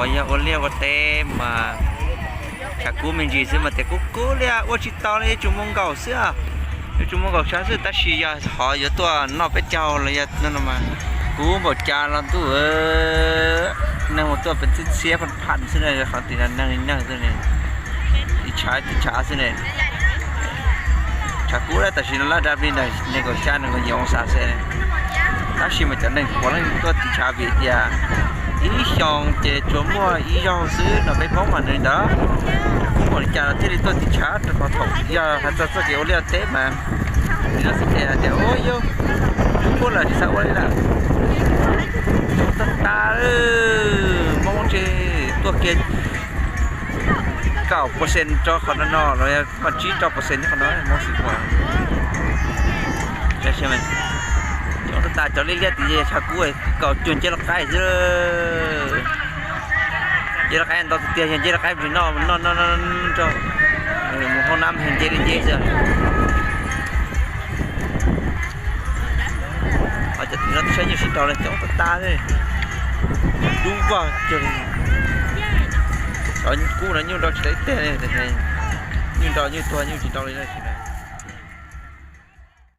Yog ua liaj ua teb mas tshav kub me ntsis xwb mas tias kub kub li ua tsis tau li, yuav tsum mus nkaum xwb, yuav tsum mus nkaum tshav xwb. Tab sis yog ho yuav tuaj noj peb caug los yog no mas kub npaum cas los ntuj, neeg mus tuaj pes txhiab txhiab pha pha xwb na, qhov tim no neeg li neeg xwb ne, tiv tshav tiv tshav xwb ne. Tshav kub lawm tam sim no laj dab li ntawm nees nkaum xya nees nkaum yim oo xas xwb. Tab sis mas cov neeg puav leej tuaj tiv tshav vim tias ib xyoos ces tsuas muaj ib zaug xwb no, peb Hmoob mas nws li ntawd. Kub npaum li cas los thiaj li tuaj tiv tshav rau qhov thaum yog hais txog txoj kev ua liaj teb mas nim no xwb ces hais tias ua yog kub lawm tsis xav ua li lawm. Tag tas Hmoob ces tuaj kiag kaum percent rau qhov no no los mas tsib rau percent nyob qhov no Hmoob xwm ua. Coob tas tas cov liaj liaj tim tshav kub kaum cuag ncej loj qaib xwb. Ncej loj qaib ntau tiag tiag, yog ncej loj qaib tsis noj noj noj nrog mus hoob nab yog ncej li ncej xwb. Ho cov tim no twb saib nyuj sib nraus li coob tas tas li. Dub vog cuag li. Cov kub no nyuj nrau tsis tau ib teg li. Nyuj nrau nyuj tuag nyuj tsis nrau li.